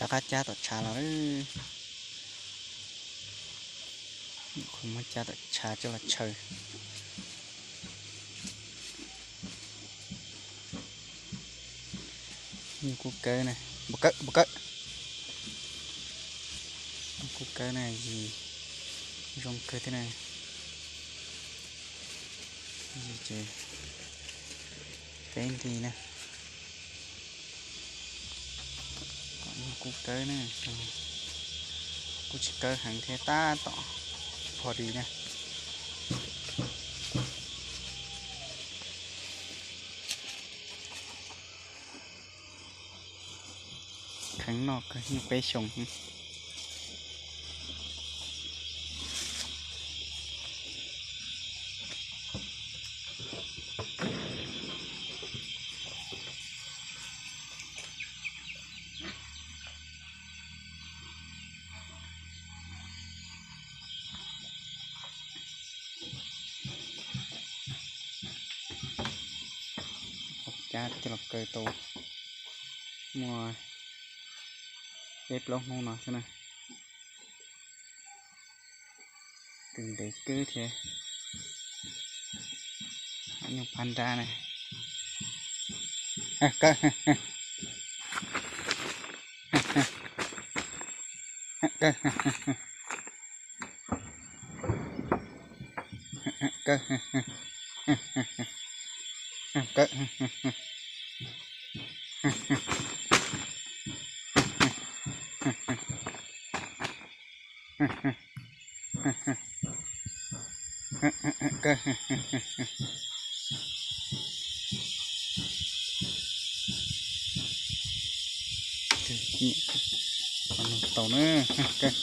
Rov qab cab tom tshav los lawm. Qhov muab cab tom tshav coj los tshaw. Nyuj kub kawb na, npau kawb, npau kawb. Nyuj kub kawb na, yig zoo kawg thiab na. Yig ces peb nti na. Nyuj kub kawb na, kuj tsis kawb heev thiab, tab tom pog di na. Kheev noj kawg, nyuj peb xyoos. Cab coj los kaw tau muaj peb plaub hnub no xwb na. Tus ntev kawg thiab. Nyuj phab nrab na. Kaw. Kaw. Kaw. Kaw. Tau na. Kaw.